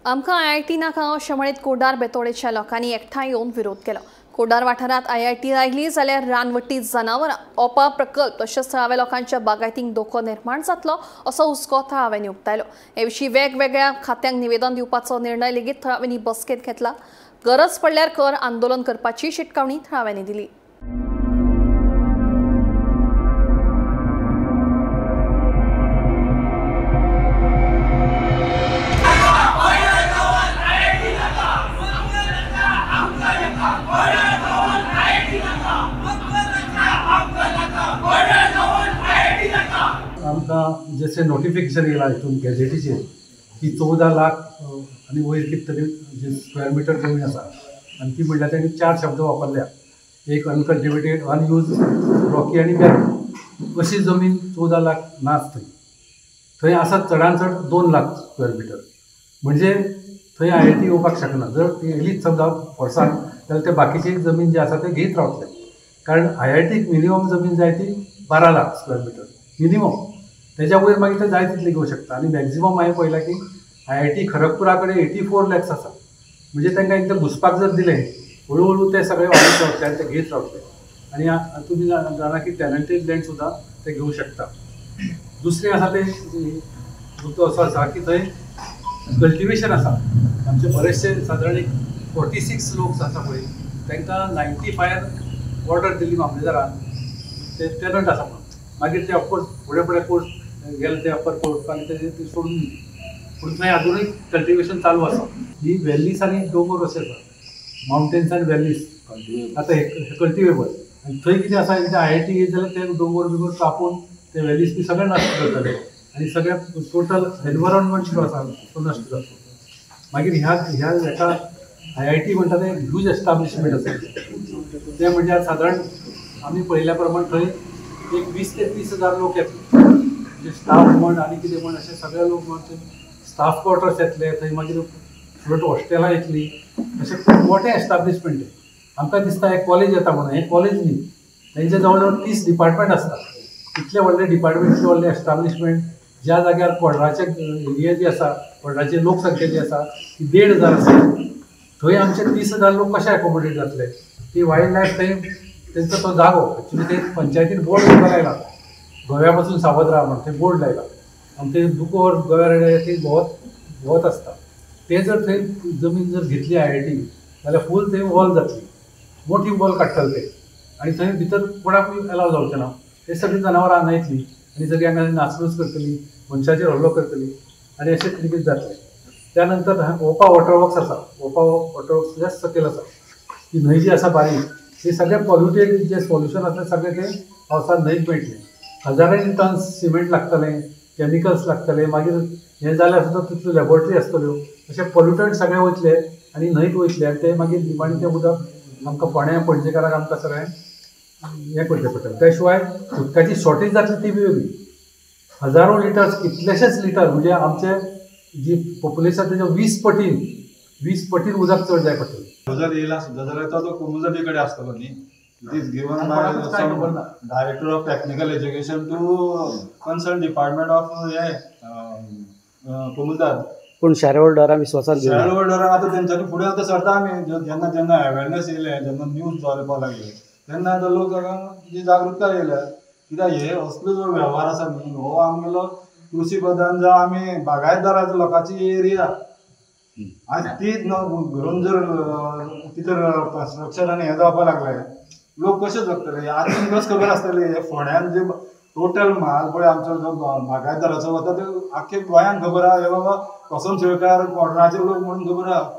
आमकां आयआयटी नाका अशें म्हणीत कोडार बेतोडेच्या लोकांनी एकठांय येवन विरोध केलो। कोडार वाठारांत आयआयटी आयली जाल्यार रानवटी जनावरां ओपा प्रकल्प तशेंच थळाव्या लोकांच्या बागायतींक धोको निर्माण जातलो असो हुस्को थळाव्यांनी उक्तायलो। हे विशीं वेगवेगळ्या खात्यांक निवेदन दिवपाचो निर्णय लेगीत थळाव्यांनी बसकेंत घेतला। गरज पडल्यार कर आंदोलन करपाची शिटकावणी थळाव्यांनी दिली। आमकां जशें नोटिफिकेशन येयलां हितून गॅझेटीचेर की 14 लाख आनी वयर कितें तरी जे स्क्वेअर मिटर जमीन आसा आनी ती म्हणल्यार तेणी 4 शब्द वापरल्या, एक अनकल्टिवेटेड, अनयूज, रॉकी आनी बॅरन। अशी जमीन 14 लाख नाच, थंय थंय आसा चडान चड 2 लाख स्क्वेअर मिटर, म्हणजे थंय आयआयटी येवपाक शकना। जर ती येयलीच समजा फोर्सान जाल्यार ते बाकीची जमीन जी आसा ते घेत रावतले, कारण आयआयटीक मिनिमम जमीन जाय ती 12 लाख स्क्वेअर मिटर मिनिमम, तेज्या वयर मागीर ते जाय तितली घेवंक शकता। आनी मॅक्झिमम हांवें पळयलां की आयआयटी खरगपुरा कडेन 84 लॅक्स आसा, म्हणजे तांकां एकदां घुसपाक जर दिलें हळू हळू ते सगळे वाडत रावतले आनी ते घेत रावतले। आनी तुमी जाणा की टॅलंटेड लँड सुद्दां ते घेवंक शकता। दुसरें आसा तें मुद्दो असो आसा की थंय कल्टिवेशन आसा। आमचे बरेचशे सादारण एक 46 लोक आसा पळय, तांकां 95 ऑर्डर दिली मामलेदारान, ते टॅलंट आसा म्हणून। मागीर ते ऑफकोर्स फुडें फुडें कोर्स गेले ते अपर कोर्स आनी ते सोडून दिली, पूण थंय आजुनूय कल्टिवेशन चालू आसा। ही व्हॅलीस आनी दोंगर अशें आसा, मावंटेन्स आनी व्हॅलीस आतां हे कल्टिवेबल। आनी थंय कितें आसा, एकदां आयआयटी येत जाल्यार ते दोंगर बिंगर कापून ते व्हॅलीस बी सगळें नश्ट करतले आनी सगळें टोटल एनवायरमेंट जो आसा तो नश्ट जातलो। मागीर ह्या ह्या हेका आयआयटी म्हणटा तें ह्यूज एस्टाब्लिशमेंट आसा, तें म्हणजे सादारण आमी पळयल्या प्रमाण थंय एक 20 ते 30 हजार लोक येतले, म्हणजे स्टाफ म्हण आनी कितें म्हण अशे सगळे लोक म्हण थंय स्टाफ क्वॉर्टर्स येतले, थंय मागीर फुडें हॉस्टेलां येतलीं, अशें खूब मोठें एस्टाब्लिशमेंट हें। आमकां दिसता हें कॉलेज येता म्हणून, हें कॉलेज न्ही, तेंचे जवळ जवळ 30 डिपार्टमेंट आसता। इतलें व्हडलें डिपार्टमेंट, इतलें व्हडलें एस्टाब्लिशमेंट ज्या जाग्यार कोडराचे एरिया जी आसा, कोडराची लोकसंख्या जी आसा ती 1500 आसा, थंय आमचे 30 हजार लोक कशे एकोमोडेट जातले? ती वायल्ड लायफ थंय तेंचो तो जागो एक्चुली ते पंचायतीन बोर्ड सुद्दां लायला, गोव्या पासून सावध राहा म्हणून थंय बोर्ड लायला आनी ते दुकोर गोव्यार ती भोंवत भोंवत आसता। ते जर थंय जमीन जर घेतली आयआयटी जाल्यार फूल थंय वॉल जातली, मोठी वॉल काडटले ते आनी थंय भितर कोणाकूय एलाव जावचें ना। ते सगळीं जनावरां हांगा येतलीं आनी सगळीं हांगा नाचणूच करतली, मनशाचेर हल्लो करतली आनी अशें कितें कितें जातलें। त्या नंतर ओपा वॉटर वर्क्स आसा, ओपा वॉटर वर्क्स जास्त सकयल आसा, ती न्हंय जी आसा बारीक ते सगळे पॉल्युटेड जे सोल्युशन आसलें सगळें ते पावसांत न्हंयक मेळटलें। हजारांनी टन सिमेंट लागतलें, केमिकल्स लागतले, मागीर हें जाल्यार सुद्दां तितल्यो लॅबोरेटरी आसतल्यो, अशे पॉल्युटंट सगळे वयतले आनी न्हंयक वयतले आनी ते मागीर निमाणें तें उदक आमकां फोंड्या पणजेकारांक आमकां सगळ्यांक हें करचें पडटलें। त्या शिवाय उदकाची शॉर्टेज जातली ती बी वेगळी, हजारो लिटर्स कितलेशेच लिटर म्हणजे आमचे जी पॉप्युलेशन तेच्या 20 पटीन उदक चड जाय पडटलें। जर येयला सुद्दां जाल्यार तो कोमुनिदादी कडेन आसतलो न्ही, it is given by director of technical education to concern department of हे कोमुनिदाद। पूण शेअर होल्डरां विश्वासान घेवन शेअर होल्डरां आतां तेंच्यांनी फुडें आतां सरता आमी, जेन्ना जेन्ना अवेरनेस येयलें, जेन्ना न्यूज जावपाक लागले तेन्ना आतां लोक जी जागृताय येयल्या। कित्याक हे असलो जो वेव्हार आसा न्ही हो आमगेलो कृषी प्रधान जावं आमी बागायतदाराचो लोकांची एरिया आनी ती घरून जर तितर कन्स्ट्रक्शन आनी हें जावपाक लागलें लोक कशे जगतले? आतां तुमकांच खबर आसतली हे फोंड्यान जे टोटल म्हाल पळय आमचो जो बागायतदाराचो वता ते आख्खे गोंयांत खबर आहा, हे बाबा कसम शेळकार कोडराचे लोक म्हणून खबर आहा।